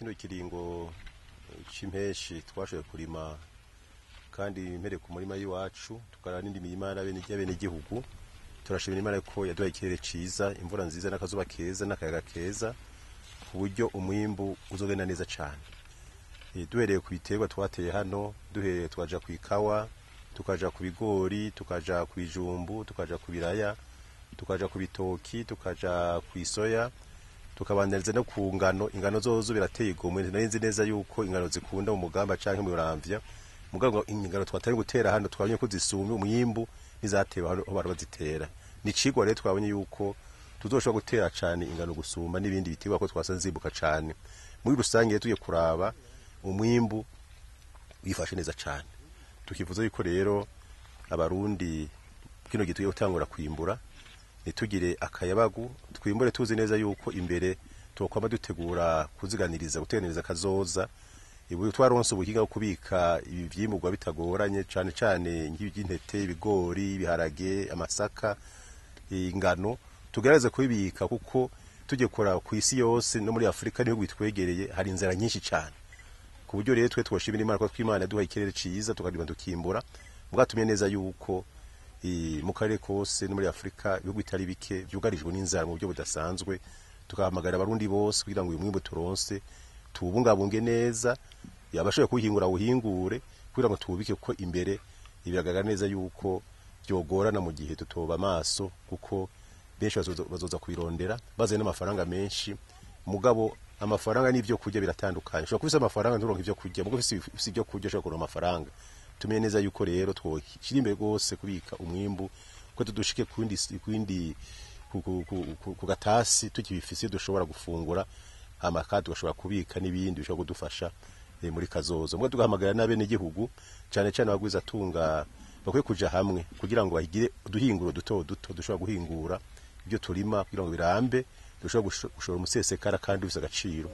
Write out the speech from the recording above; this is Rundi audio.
Kino kiringo c'impeshi twashoboye kurima kandi impere ku murima y'iwacu, tukaraba n'indi mirima y'abenegihugu. Turashimira Imana ko yaduhaye ikirere ciza, imvura nziza n'akazuba keza n'akayaga keza, ku buryo umwimbu uzogenda neza cane. Duhereye ku biterwa twateye hano, duhereye twaja ku ikawa, tukaja ku bigori, tukaja ku bijumbu, tukaja ku biraya, tukaja ku bitoki, tukaja ku isoya, tukabandaniza no ku ngano. Ingano zozo birateye igomwe. Nari nzi neza yuko ingano zikunda mu Mugamba canke mu Muramvya, mugabo ingano twatari gutera hano twabonye ko zisumba umwimbu n'izatewe hano aho bari bazitera. Ni icigwa rero twabonye yuko tuzoshobora gutera cane ingano gusumba n'ibindi biterwa, ko twasanze zimbuka cane. Muri rusange rero tugiye kuraba umwimbu wifashe neza cane, tukifuza yuko rero Abarundi kino gihe tugiye gutangura kwimbura ntitugire akayabagu, twimbure tuzi neza yuko imbere twokwama dutegura kuziganiriza, guteganiriza kazoza. Ibu twaronse ubuhinga bwo kubika ibi vyimburwa bitagoranye, cane cane nk'iby'intete, ibigori, ibiharage, amasaka, ingano, tugerageze kubibika, kuko tugiye kuraba ku isi yose no muri Afurika n'ibihugu bitwegereye hari inzara nyinshi cane. Ku buryo rero twe twoshimira Imana ko tw'Imana yaduhaye ikirere ciza, tukarima tukimbura. Mwatumye neza yuko mu karere kose no muri Afurika ibihugu bitari bike vyugarijwe n'inzara mu buryo budasanzwe. Tugahamagara Abarundi bose kugira ngo uyu mwimbu turonse tuwubungabunge neza, yabashoboye kuwuhingura awuhingure kugira ngo tuwubike, kuko imbere biragaragara neza yuko vyogorana mu gihe tutoba amaso, kuko benshi bazoza kubirondera bazanye n'amafaranga menshi. Mugabo amafaranga n'ivyo kurya biratandukanye. Ushobora kuba ufise amafaranga nturonke ivyo kurya, mugabo ufise ivyo kurya ushobora kuronka amafaranga. Tumenye neza yuko rero twoshyira imbere rwose kubika umwimbu, ko tudushike kundi ku gatasi tukibifise dushobora gufungura, hama kandi tugashobora kubika n'ibindi bishobora kudufasha muri kazoza. Mugabo tugahamagara n'abenegihugu, cane cane abagwizatunga, bakwiye kuja hamwe kugira ngo bagire uduhinguro duto duto dushobora guhingura ibyo turima kugira ngo birambe, dushobora gushora umusesekara kandi bifise agaciro.